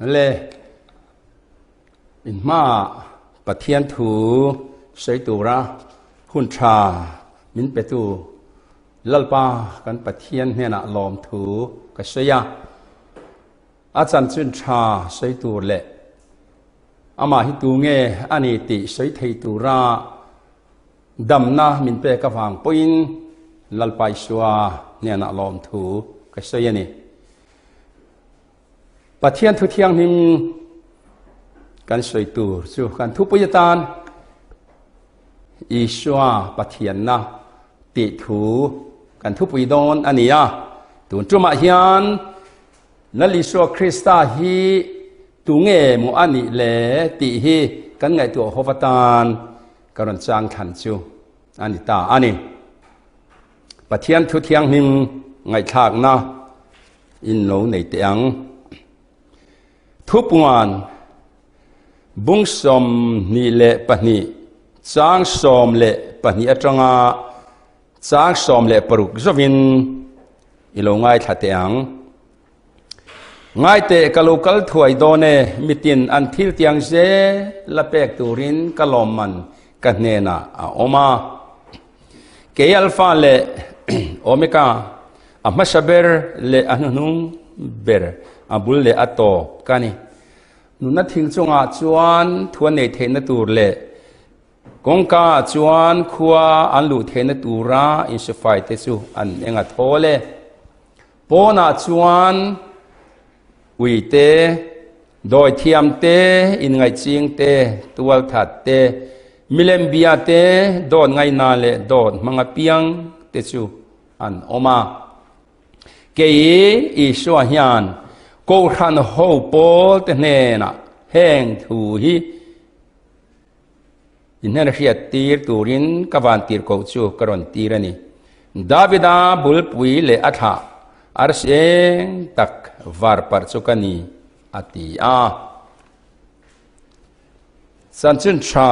Le in hmaah Pathian thu sawi tura hun tha min petu Lalpa kan Pathian hnenah lawmthu ka sawi a. A chanchin tha sawi tur leh amah hi tu nge a ni tih sawi thei tura damna min pek avang pawhin Lalpa Isua hnenah lawmthu ka sawi a ni. Pathian thu thianghlim kan sawi tur chu kan thupui atan Isua Pathianna tih thu kan thupui dawn a ni a. Tun tumah hian Lal Isua Krista hi tunge maw a nih le tih hi kan ngaihtuah ho atan ka rawn chang thlan chu a ni ta a ni. Pathian thu thianghlim ngaihthlakna in lo nei teh ang. Thupuan bung 22, chang 12 atanga chang 16 zawin i lo ngaithla teh ang. Ngaiteh ka lo kal thuai dawn e, mitin an thil tiang zel la pek turin ka lawmman ka hnenah a awm a. Kei Alpha leh Omega, a hmasa ber leh a hnuhnung ber, a bul leh a tawp ka ni. Nunna thing chungah chuan thu an nei theihna tur leh kawngka ah chuan khua an luh theihna tura insifai te chu an eng a thawl e. Pawnah chuan ui te, dawithiam te, inngaihching te, tualthat te, milem bia te, dawt ngaihna leh dawt hmang apiang te chu an awm a. Kei Isua hian Kohhran ho pawl te hnenah heng thu hi I hnen hriat tir turin ka van tir ko chu ka rawn tir a ni. Davida bulpui leh a thlah arsi eng tak var parh chu ka ni, a ti a. Chanchin tha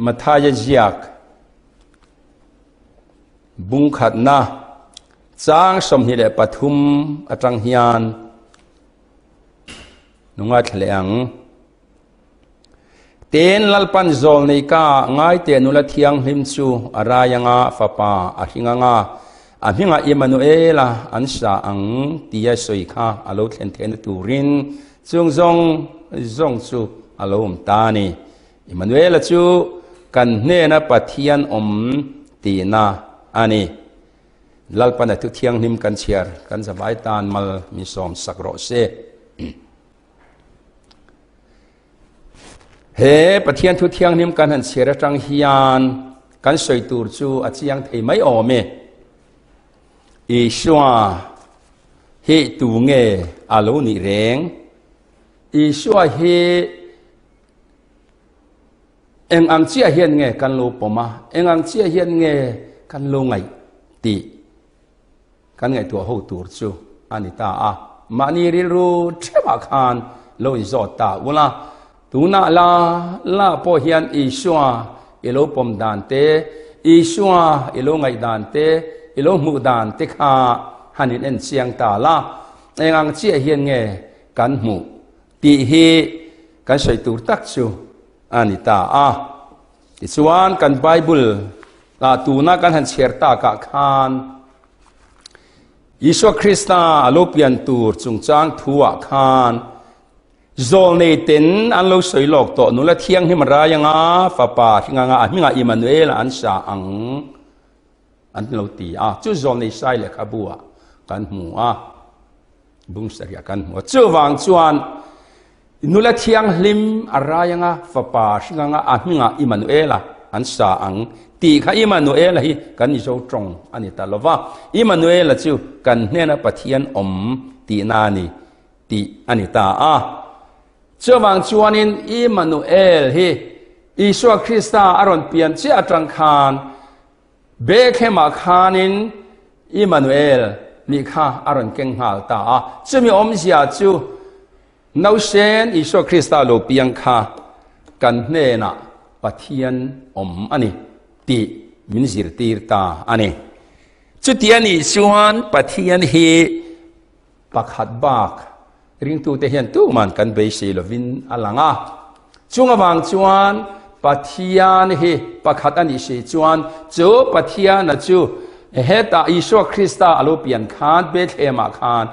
Mathaia ziak bung khatna chang 23 atang hian nungaithla leh ang. Tin, Lalpan zawl nei ka ngaite nula thianghlim chu a rai anga fapa a hring anga a hmingah Immanuela an sa ang tia sawi kha a lo thlen theihna turin chung zawng zawng chu a lo awm ta a ni. Immanuela chu kan hnena Pathian awm tihna a ni. Lalpan a thu thianghlim kan chhiar kan zavai tan mal min sawm sak rawh se. He Pathian thu thianghlim kan han chhiar atang hian kan sawi tur chu a chiang thei mai awm e. Isua hi tu nge a lo nih reng? Isua hi eng ang chiah hian nge kan lo pawm a, eng ang chiah hian nge kan lo ngaih tih Kan ngaihtuah ho tur chu a ni ta a, mahni rilru theuhah khan lo inzawt ta ula, tunah la la pawh hian Isua i lo pawm dan te, Isua i lo ngaih dan te, i lo hmuh dan te kha han in en chiang ta la, eng ang chiah hian nge kan hmuh tih hi kan sawi tur tak chu a ni ta a. Tichuan kan Bible ah tuna kan han chhiar takah khan Isua Krista a lo pian tur chungchang thuah khan zawlnei ten an lo sawi lawk tawh nula thianghlim rai anga fapa hring anga a hmingah Immanuel an sa ang an lo ti a chu zawlnei sai lehkhabu ah kan hmu a bung sarih ah kan hmu a chuvang chuan Nula thianghlim a rai anga fapa hring anga a hmingah Immanuela an sa ang tih kha Immanuela hi kan Mizo tawng a ni ta lo va, Immanuela chu kan hnena Pathian awm tihna a ni tih a ni ta a. Chuvang chuanin Immanuel hi Isua Krista a rawn pian chiah atang khan Bethlehem-ah khanin Immanuel nih kha a rawn keng nghal ta a. Chumi awmzia chu Nausen Isua Krista lo piang kha kan hnenah Pathian awm a ni tih min zirtir ta a ni. Chuti a nih chuan Pathian hi pakhat bak. Ringtute hian tuman kan beisei lovin a lang a. Chung avang chuan Pathian hi pakhat a nih si chuan chu Pathiana chu hetah Isua Krista a lo pian khan Bethlehem-ah khan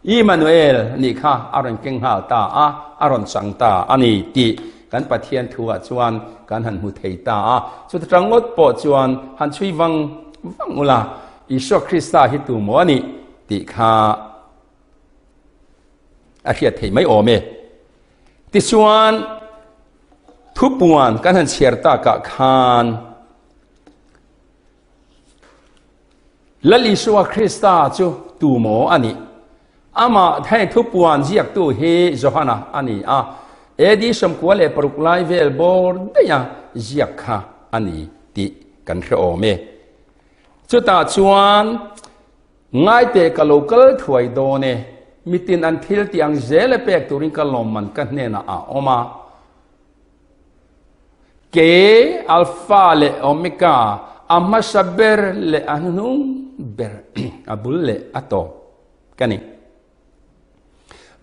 Immanuel nih kha a rawn keng nghal ta a, a rawn chang ta a ni tih kan Pathian thuah chuan kan han hmu thei ta a. Chuta tang ngawt pawh chuan han chhui vang vang ula, Isua Krista hi tu maw a nih tih kha a hriat theih mai awm e. Tichuan, thupuan kan han chhiar takah khan Lal Isua Krista chu tu maw a nih? Amah heng thupuan ziaktu hi Johana a ni a, AD 96 lai vel bawr daiha ziak kha a ni tih kan hre awm e. Chutah chuan Ngaite ka lo kal thuai dawn e, mitin an thil tih ang zel e pek turin ka lawmman ka hnenah a awm a. Kei Alpha leh Omega, a hmasa ber leh a hnuhnung ber, a bul leh a tawp ka ni.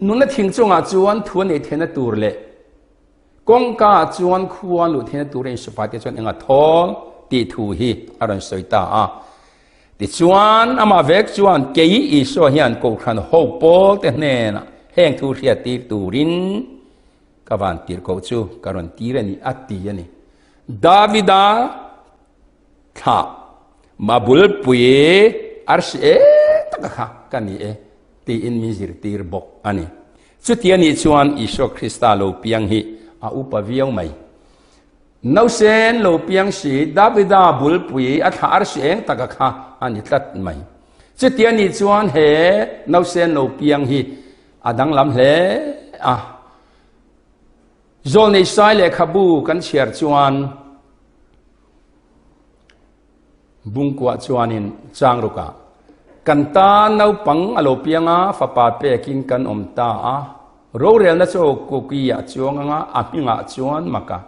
Nunna thing chungah chuan thu a neih theihna tur leh Kawngka ah chuan khua luh theihna tura insawpa te chuan enga thawl tih thu hi a rawn sawi ta a. Tichuan, amah vek chuan kei Isua hian Kohhran ho pawl te hnenah heng thu hriat tir turin ka van tir ko chu ka rawn tir a ni a ti a ni. Davida thlah mabulpui arsi e taka kha ka ni e tiin min zirtir bawk a ni. Chuti a nih chuan Isua Krista lo piang hi a upa viau mai. Nausen lo piang si Davida bulpui a thlah arsi eng taka kha a ni tlat mai. Chuti a nih chuan he nausen lo piang hi a danglam hle a. Zawlnei sai lehkhabu kan chhiar chuan Bungkuah chuanin Changrukah kan tan naupang a lo piang a, fapa pekin kan awm ta a. Rorelna chu Koki-ah chuang anga a hmingah chuan maka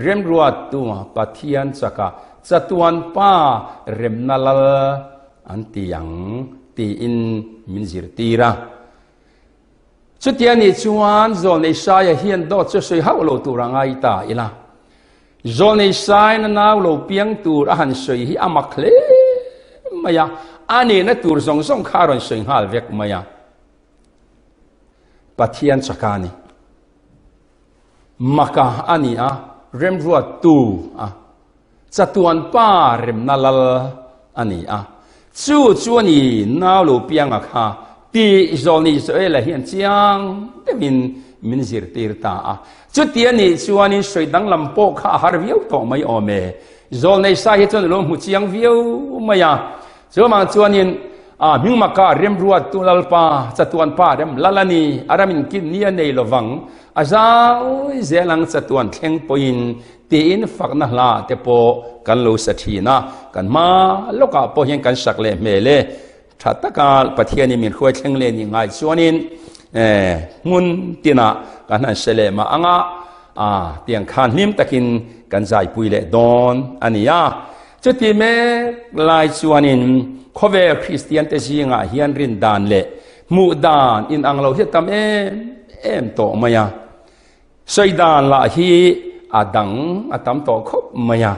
remruattu Pathian chaka chatuan pa remna lal an ti ang tiin min zirtir a. Chutia nih chuan Zawlnei Saia hian dawt chu sawi hauh lo tur a ngai ta ila. Zawlnei Saina nau lo piang tur a han sawi hi a mak hle mai a, a nihna tur zawng zawng kha a rawn sawi nghal vek mai a. Pathian chaka a ni. Maka a ni a, remruattu a. Chatuan pa remna lal a ni a, chu chu a ni nau lo pianga kha tih zawlni Joela hian chiang deuhin min zirtir ta a. Chuti a nih chuanin sawi danglam pawh kha a har viau tawh mai awm e. Zawlnei sa hi chuan a lo hmu chiang viau mai a. Chuvang chuanin a hmingmaka remruattu Lalpa, chatuan pa rem lal a ni, a ramin kin ni a nei lovang, a zau zel ang chatuan thleng pawhin Tiin fakna hla te pawh kan lo sa thin a, kan hma lawkah pawh hian kan sak leh hmel e. Tha taka Pathianin min hruai thleng leh nih ngai chuanin hmun tinah kan han hre leh mah ang a, tiang khan hlim takin kan zaipui leh dawn a ni a. Chuti mek lai chuanin khawvel Kristiante zingah hian rindan leh hmuh dan inang lo hi a tam em em tawh mai a. Sawi dan lah hi a dang a tam tawh khawp mai a.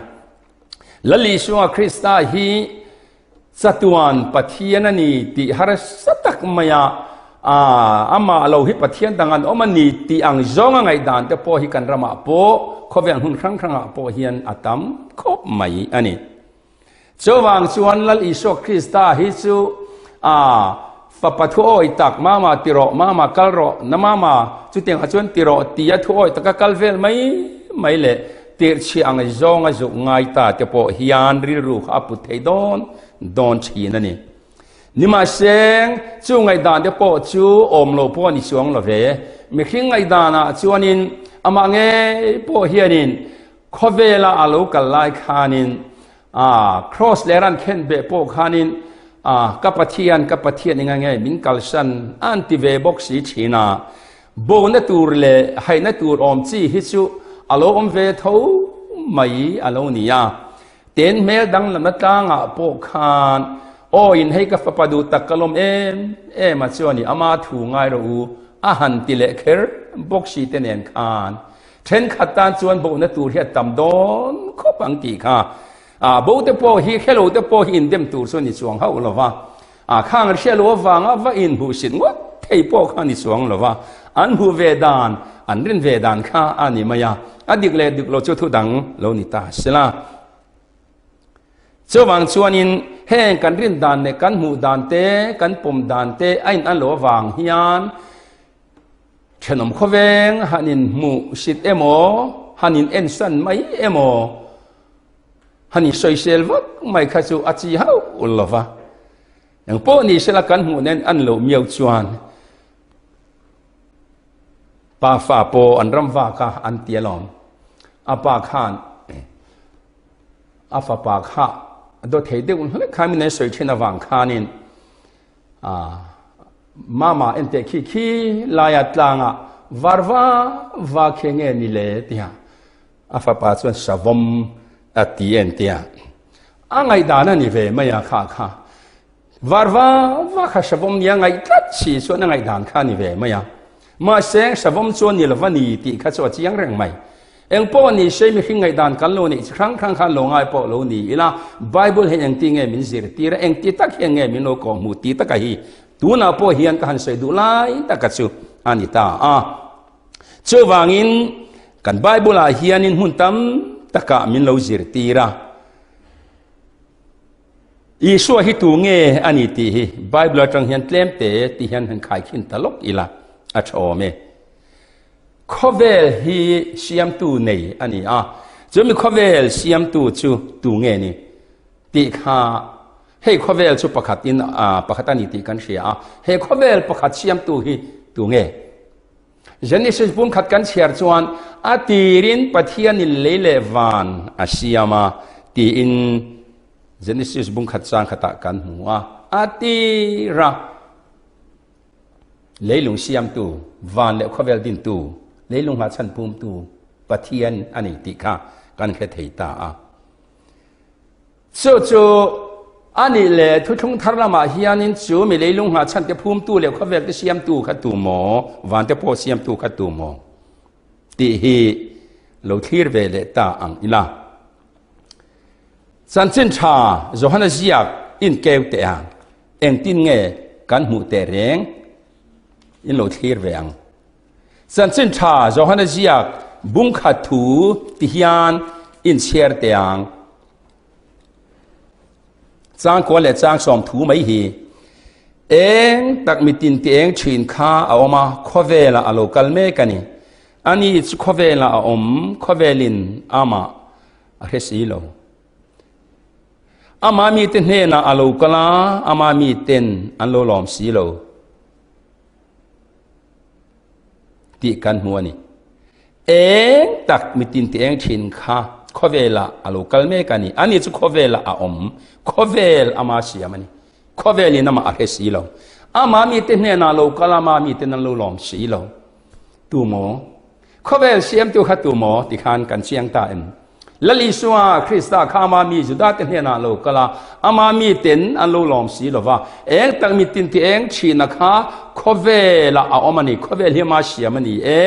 Lal Isua Krista hi chatuan Pathian a ni tih harsa tak mai a, amah lo hi Pathian dang an awm a ni tih ang zawnga ngaihdan te pawh hi kan ramah pawh khawvel hmun hrang hrangah pawh hian a tam khawp mai a ni. Chuvang chuan Lal Isua Krista hi chu a fapa thuawi tak, Mama ti rawh, Mama kal rawh, na Mama chutiangah chuan ti rawh tia thuawi taka kal vel mai mai leh tirhchhiah ang zawnga zuk ngai ta te pawh hian rilru kha a put thei dawn dawn thin a ni. Nimahseng, chu ngaihdan te pawh chu awm lo pawh a ni chuang lo ve. Mihring ngaihdanah chuanin amah ngei pawh hianin Khawvela a lo kal lai khanin a Cross leh ran khen beh pawh khanin a ka Pathian, ka Pathian enga nge min kalsan an ti ve bawk si thin a. Bona tur leh haihna tur awm chi hi chu a lo awm ve tho mai a lo ni a. Ten hmel danglamna tlangah pawh khan aw in hei ka fapa duh tak ka lawm em em a chuan i ama thu ngai rawh u. a han ti leh kher bawk si te nen khan thenkhat tan chuan bohna tur hi a tam dawn khawp ang tih kha a bo te pawh hi hrelo te pawh hi indem tur chu a ni chuang hauh lo va. A khang hria lo avanga va inhmuhsit ngawt thei pawh kha a ni chuang lo va, an hmuh ve dan, an rin ve dan kha a ni mai a, a dik leh dik lo chu thu dang lo ni ta se la. Chuvang chuanin heng kan rin dan leh kan hmuh dan te, kan pawm dan te a in an lo avang hian thenawm khawveng han inhmuhsit emaw, han in ensan mai emaw, Han insawisel vak mai kha chu a chi hauh lo va, eng pawh ni sela kan hmuh nen an loh miau chuan pa fa pawh an ram vak a an ti alawm. A pa khan a fapa kha a dawt thei deuh hlek khan min an sawi thin avang khanin mama enteh khi khi laia tlangah var va va khi nge ni le tia A fapa chuan savawm a ti en tia a ngaihdan a ni ve mai a kha kha var va va kha savawm nia ngaih tlat si chuan a ngaihdan kha a ni ve mai a mahse savawm chuan ni lova ni tih kha chu a chiang reng mai eng pawh ni se mihring ngaihdan kan lo neih chi hrang hrang khan lo ngai pawh lo ni ila Bible hian engti nge min zirtir a engti tak hian nge min lo kawhhmuh ti taka hi tunah pawh hian ka han sawi duh lai taka chu a ni ta a. Chuvangin, kan Bible-ah hianin hmun tam takah min lo zirtir a. Isua hi tu nge a ni tih hi Bible atang hian tlem te ti hian han khaikhin ta lawk ila a tha awm e. Khawvel hi siamtu nei a ni a, chumi khawvel siamtu chu tu nge ni tih kha hei khawvel chu pakhatin pakhat a ni tih kan hria a, he khawvel pakhat siamtu hi tu nge? Genesis bungkhat kan chhiar chuan a tirin Pathianin lei leh van a siam a tiin Genesis bungkhat chang khatah kan hmu a. A tira leilung siamtu, van leh khawvel dintu, leilung hngahchhan pumtu Pathian a ni tih kha kan hre thei ta a. Chu chu a nih leh thuthlung thar lamah hianin chu mi leilung nghahchhan te phumtu leh khawvel te siamtu kha tu maw, van te pawh siamtu kha tu maw tih hi lo thlir ve leh ta ang ila. Chanchin tha Johana ziak inkeu teh ang, engtin nge kan hmuh teh reng in lo thlir ve ang. Chanchin tha Johana ziak bungkhat thu ti hian inchhiar teh ang. Changkua leh changsawm thu mai hi eng tak mitin ti eng thin kha a awm a, khawvelah a lo kal mek a ni. Ani chu khawvelah a awm, khawvelin amah a hre si lo. Ama mite hnenah a lo kal a, ama miten an lo lawm si lo. Tih kan hmu a ni. Eng tak mitin ti eng thin kha khawvelah a lo kal mek a ni. Ani chu khawvelah a awm. Khawvel ama siam a ni. Khawvelin amah a hre si lo. Ama mite hnenah lo kal a, ama miten an lo lawm si lo. Tu maw? Khawvel siamtu kha tu maw? Ti khan kan chiang ta em? Lal Isua Krista kha ama mi Judate hnenah lo kal a, ama miten an lo lawm si lo va. Eng tak mitin ti eng thina kha khawvelah a awm a ni, khawvel hi ama siam a ni e,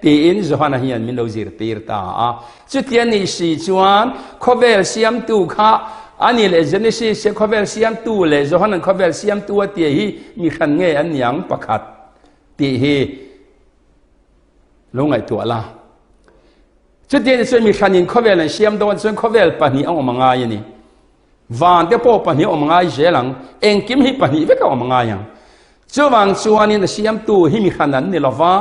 tiin Johana hian min lo zirtir ta a. Chutia nih si chuan khawvel siamtu kha a ni leh Genesis hi khawvel siamtu leh Johana'n khawvel siamtu a tia hi mi hran nge an niang pakhat tih hi lo ngaihtuah la. Chutiang ni chuan mi hranin khawvel an siam dawn chuan khawvel pahnih a awm a ngai a ni. Van te pawh pahnih a awm a ngai zel ang. Engkim hi pahnih vek a awm a ngai ang. Chuvang chuanin a siamtu hi mi hran an ni lova,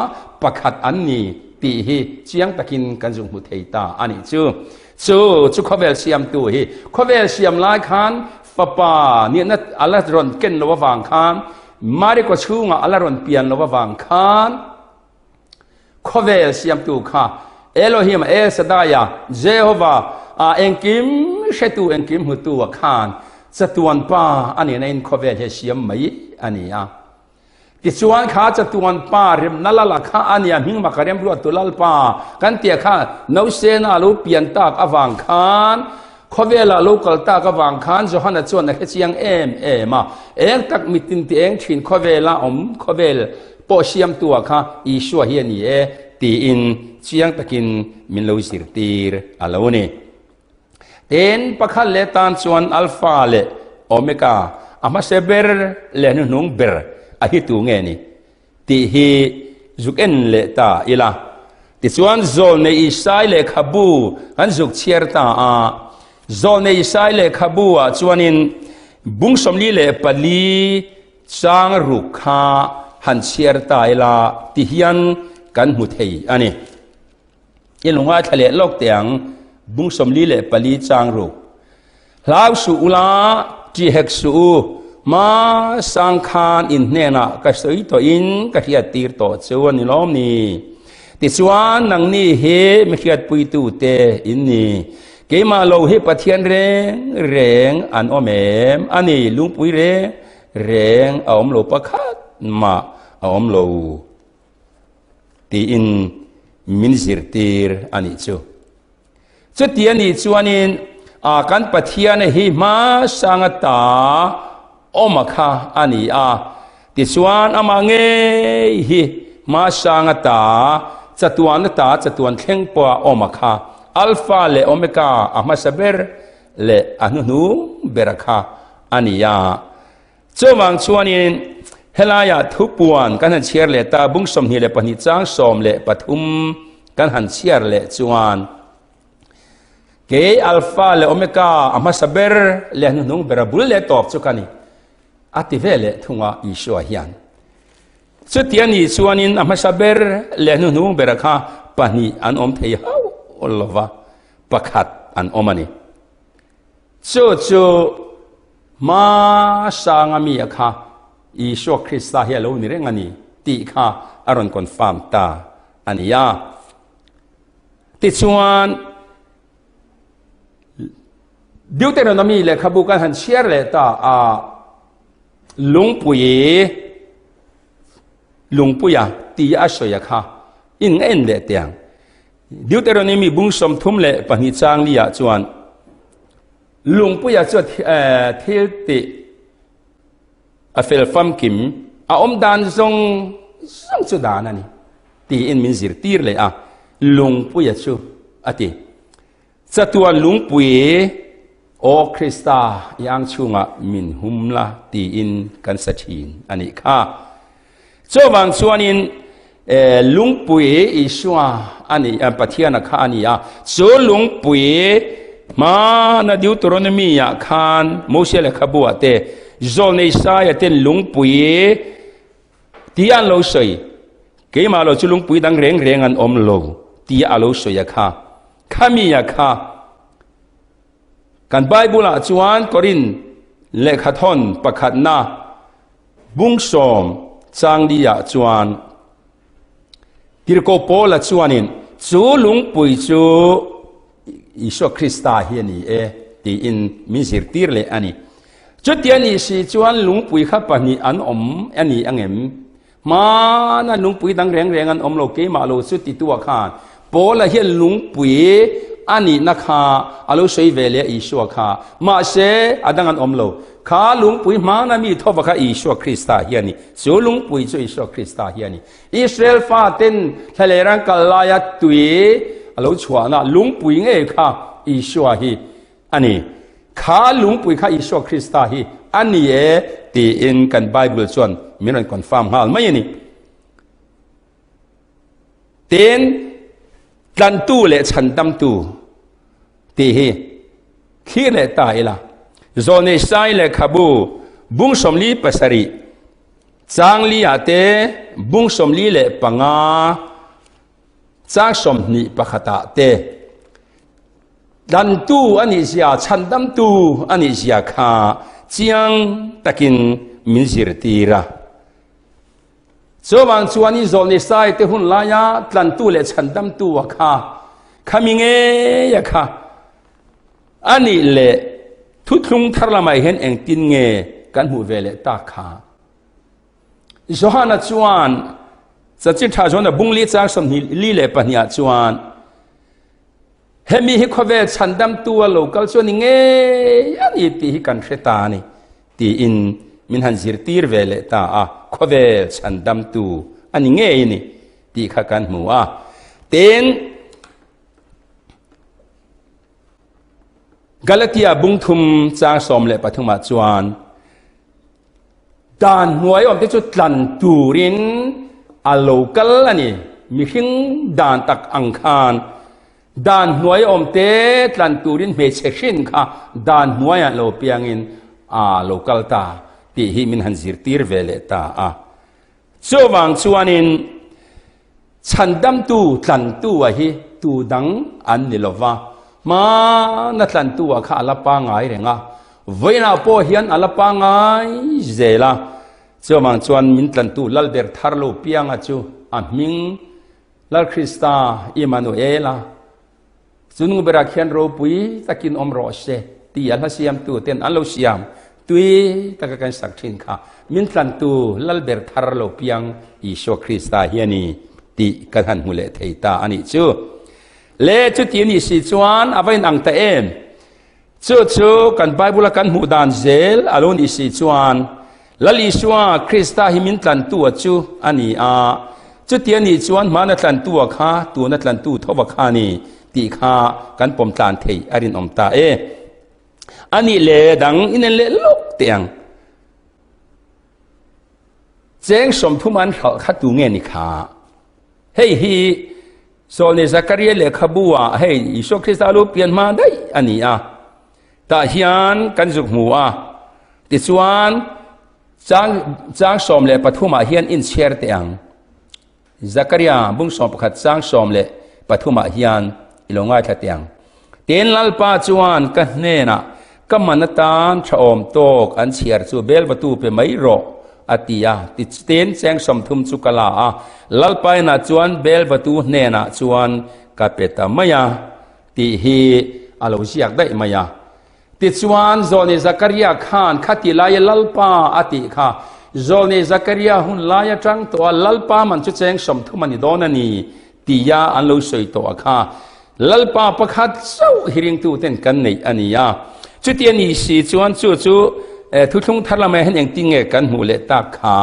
pakhat an ni tih hi chiang takin kan zuk hmu thei ta a nih chu. Chu chu khawvel siamtu hi khawvel siam lai khan fapa nihna a la rawn ken lo avang khan Mari kaw chhungah a la rawn pian lo avang khan Khawvel siamtu kha Elohim, El Shaddai-a, Jehovah, a engkim hretu, engkim hmutu a khan chatuan pa a nihna in khawvel hi a siam mai a ni a. Tichuan kha chatuan pa remna lala kha a nia hming maka remruattu Lalpa kan tia kha nausena a lo pian tak avang khan Khawvelah lo kal tak avang khan Johana chuan a hre chiang em em a, eng tak mitin ti eng thin khawvela awm khawvel. pawh siamtua kha Isua hi a ni e tiin chiang takin min lo zirtir a lo ni. Tin, pakhat leh tan chuan Alpha leh Omega, a hmasa ber leh hnuhnung ber a hi tu nge ni? Tih hi zuk en leh ta ila. Tichuan Zawlnei Isai lehkhabu kan zuk chhiar ta a. Zawlnei Isai lehkhabu ah chuanin bung 44 chang ruk kha han chhiar ta ila ti hian kan hmu thei a ni. I lo ngaithla leh lawk teh ang, bung 44 chang ruk. Hlau suh ula, ṭih hek suh u, hma sang khan in hnenah ka sawi tawhin ka hriattir tawh chu a ni lawm ni. Tichuan, nangni hi mi hriatpuitute in ni. Keimah lo hi Pathian reng reng an awm em? A ni, lungpui reng reng a awm lo pakhat mah a awm lo. Tiin min zirtir a nih chu. Chuti a nih chuanin a kan Pathiana hi hmasanga ta awma kha a ni a, tichuan amah ngei hi hmasanga ta chatuana ta chatuan thleng pawha awma kha Alpha leh Omega a hmasa ber leh a hnuhnung bera kha a ni a. Chuvang chuanin helaiah thupuan kan han chhiar leh ta, bung 22 chang 13 kan han chhiar leh chuan kei Alpha leh Omega a hmasa ber leh hnuhnung ber a bul leh tawp chu ka ni a ti ve leh thung a Isua hian. Chuti a nih chuanin a hmasa ber leh hnuhnung bera kha pahnih an awm thei hauh lova, pakhat an awm a ni. Chu chu Hma sanga mi a kha Isua Krista hi a lo ni reng a ni tih kha a rawn confirm ta a ni a. Tichuan, Deuteronomy lehkhabu kan han chhiar leh ta a, lungpui lungpuia ti a sawi a kha in nga en leh teh ang. Deuteronomy bung 32 chang li ah chuan Lungpuia chu thil tih a fel famkim, a awm dan zawng zawng chu dan a ni tiin min zirtir leh a, Lungpuia chu a ti. Chatuan lungpui, Aw Krista, i ang chhungah min hum la tiin kan sa thin a nih kha. Chuvang chuanin lungpui Isua a ni, Pathiana kha a ni a, chu lungpui hmana Deuteronomy-ah khan Mosia lehkhabu-ah te Zawlnei Isaia ten lungpui tia an lo sawi, keimah lo chu lungpui dang reng reng an awm lo tia a lo sawi a kha, khami-a kha kan Bible-ah chuan Korin lehkhathawn pakhatna Bung sawm changli-ah chuan Tirhkoh Paula chuanin chu lungpui chu Isua Krista hi a ni e tiin min zirtir leh a ni. Chuti a nih si chuan lungpui kha pahnih an awm a ni angem? Hmana lungpui dang reng reng an awm lo, keimah lo chu tituah khan Paula hian lungpui a nihna kha a lo sawi ve leh a Isua kha. Mahse, a dang an awm lo. Kha lungpui hmana mi thawva kha Isua Krista hi a ni. Chu lungpui chu Isua Krista hi a ni. Israel faten thlaleh ran kal laia tui a lo chhuahna lungpui ngei kha Isua hi a ni. Kha lungpui kha Isua Krista hi a ni e tiin kan Bible chuan min rawn confirm nghal mai a ni. Tin, tlantu leh chhandamtu tih hi thlir leh ta ila. Zawlnei Sai lehkhabu bung 47 chang li ah te bung 45 chang 21 ah te tlantu a nih zia, chhandamtu a nih zia kha chiang takin min zirtir a. Chuvang chuan i zawlnei sai te hun laia tlantu leh chhandamtu a kha, khami ngei a kha a nih leh thuthlung thar lamah hian engtin nge kan hmuh ve leh tak kha? Johana chuan Chanchin Tha Johana bung li chang 22 ah chuan Hemi hi khawvel chhandamtu a lo kal chu a ni ngei a ni tih hi kan hre ta a ni tiin min han zirtir ve leh ta a, khawvel chhandamtu a ni ngei a ni tih kha kan hmu a. Tin, Galatia bungthum chang 13 ah chuan Dan hnuai awmte chu tlan turin a lo kal a ni. Mihring dan tak ang khan dan hnuai awmte tlan turin hmeichhe hrin kha dan hnuaiah lo piangin a lo kal ta tih hi min han zirtir ve leh ta a. Chuvang chuanin Chhandamtu tlantu-a hi tu dang an ni lo va, hmana tlantu-a kha a la pangai reng a, vawiinah pawh hian a la pangai zel a. Chuvang chuan min tlantu Lalber thar lo pianga chu a hming Lal Krista Immanuela Chu nu berah khian ropui takin awm rawh se ti a hla siamtu ten an lo siam tui taka kan sak thin kha min tlantu Lalber thar lo piang Isua Krista hi a ni tih kan han hmu leh thei ta a nih chu. Le chuti a nih si chuan a va inang ta em? Chu chu kan Bible a kan hmuh dan zel a lo nih si chuan Lal Isua Krista hi min tlantu a chu a ni a, chuti a nih chuan hmana tlantu a kha tuna tlantu thova kha a ni tih kha kan pawm tlan theih a rinawm ta e. A nih le dang inen leh lawk teh ang. Cheng 30 an hralh kha tu nge ni kha? Hei hi Sawlni Zakaria lehkhabu ah hei Isua Krista lu pian hma daih a ni a. Tah hian kan zuk hmu a, tichuan chang chang 13 ah hian inchhiar teh ang. Zakaria bung 11 chang 13 ah hian i lo ngaithla teh ang. Tin Lalpa chuan ka hnenah ka man atan tha awm tawk an chhiar chu belvatu pe mai rawh a ti a. Tin cheng 30 chu ka la a, Lalpa inah chuan belvatu hnenah chuan ka pe ta mai a. Tih hi a lo ziak daih mai a. Tichuan, Zawlnei Zakaria khan khati laia Lalpa a tih kha, Zawlnei Zakaria hun lai atang tawh a Lalpa man chu cheng 30 a ni dawn a ni tia an lo sawi tawh a kha Lalpa pakhat chauh hi ringtuten kan neih a ni a. Chuti a nih si chuan chu chu thuthlung thar lamah hian engtin nge kan hmuh leh tak kha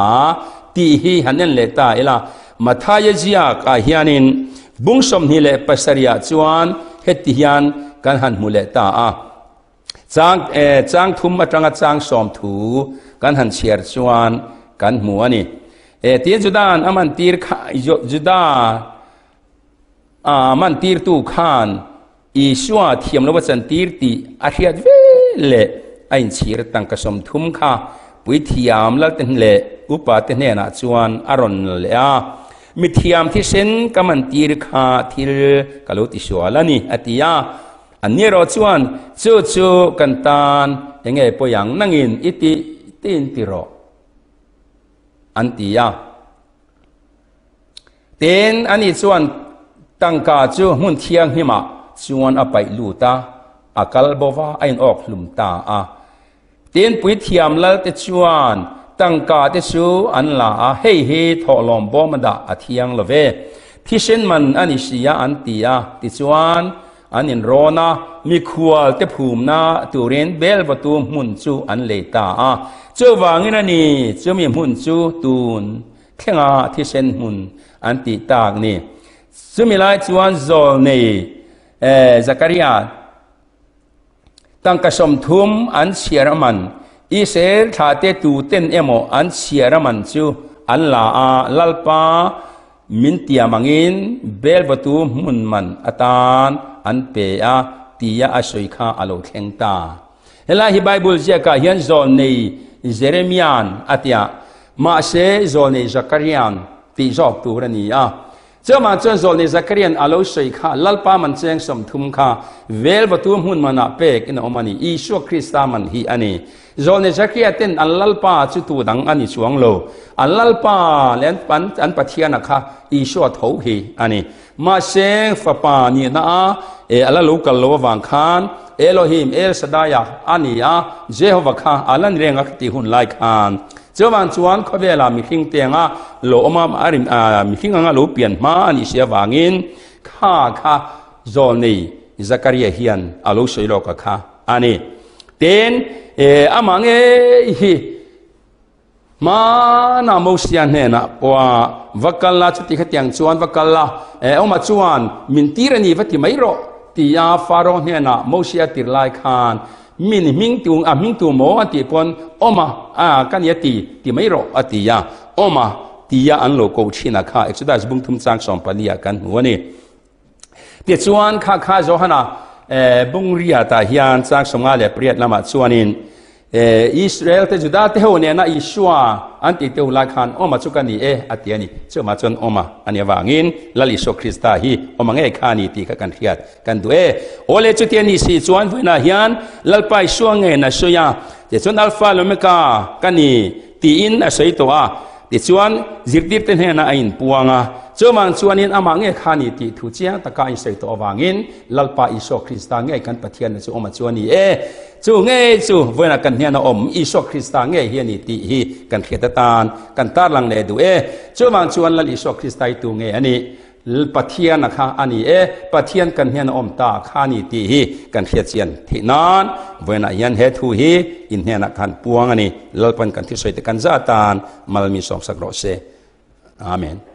tih hi han en leh ta ila. Mathaia ziak ah hianin bung 27 ah chuan heti hian kan han hmu leh ta a, chang chang thum atanga chang sawm thu kan han chhiar chuan kan hmu a ni. E tin Juda'n a man tir kha Juda a man tirtu khan Isua thiam lo a chantir tih a hriat ve leh a inchhir tangka 30 kha puithiam lalte leh upa te hnenah chuan a rawn la leh a, Mithiam thisen ka mantir kha thil ka lo tisual a ni, a ti a. Anni erawh chuan, Chu chu kan tan enge pawi ang nangin i tih tiin ti rawh, an ti a. Tin, ani chuan tangka chu hmun thianghlimah chuan a paih lut a, a kal bo va, a inawk hlum ta a. Tin, puithiam lalte chuan tangka te chu an la a, hei hi thawhlawm bawm a dah a thiang lo ve, thisen man a ni si a an ti a. Tichuan, an inrawn a, mikhual te phumna turin belvatu hmun chu an lei ta a. Chuvangin a ni, chumi hmun chu tun thlenga thisen hmun an tih tak ni. Chumi lai chuan zawlnei Zakaria tangka 30 an chhiar a man, Israel thlahte tuten emaw an chhiar a man chu an la a, Lalpa min tiam angin belvatu hmun man atan an pe a tia a sawi kha a lo thleng ta. Helai hi Bible ziakah hian zawlnei Jeremia'n a tia, mahse zawlnei Zakaria'n tih zawk tur a ni a. Chuvang chuan zawlnei Zakaria'n a lo sawi kha Lalpa man cheng 30 kha velvatu hmun manah pek in a awm a ni. Isua Krista man hi a ni. Zawlnei Zakaria ten an Lalpa chu tu dang a ni chuang lo. An Lalpa leh an Pathiana kha Isua tho hi a ni. Mahse, fapa nihna a e a la lo kal lo avang khan Elohim, El Shaddai-a a ni a, Jehova kha a la ni reng a tih hun lai khan. Chuvang chuan khawvela mihring te anga lo awm a, a rin, a mihring anga lo pian hma a nih si avangin kha kha zawlnei Zakaria hian a lo sawi lawk a kha a ni. Tin, e amah ngei hi. Hmana Mosia hnenah pawha va kal la, chuti khatiang chuan va kal la, e, Awma chuan min tir a ni va ti mai rawh, tia Faro hnenah Mosia tir lai khan min hming tu, a hming tu maw a tih pawn Awma a ka ni a ti, ti mai rawh a ti a, Awma tia an lo ko thin a kha Exodus bung thum chang 14 ah kan hmu a ni. Tichuan kha kha Johana bung riatah hian chang 58 lamah chuanin Israel te Juda te ho nena Isua an tih teuh lai khan Awma chu ka ni e a ti a ni. Chumah chuan Awma a nih avangin Lal Isua Krista hi Awma ngei kha a ni tih kha kan hriat kan duh e. Awle chutia ni si chuan vawiinah hian Lalpa Isua ngeiin a sawi a, tichuan Alpha leh Omega ka ni tiin a sawi tawh a. Tichuan, zirtirte hnenah a inpuang a, chuvang chuanin amah nge kha ni tih thu chiang taka a insawi tawh avangin Lalpa Isua Krista ngei kan Pathianna chu awm a chu a ni e. Chu ngei chu vawiinah kan hnena awm Isua Krista ngei hi a ni tih hi kan hriat atan kan tarlang leh duh e. Chuvang chuan Lal Isua Krista hi tu nge a nih? Pathian a kha a ni e, Pathian kan hian a awm ta kha a ni tih hi kan hriat chian theih nan vawiinah hian he thu hi in hnenah khan puang a ni. Lalpan kan thusawi te kan zah atan mal min sawmsak rawh se. Amen.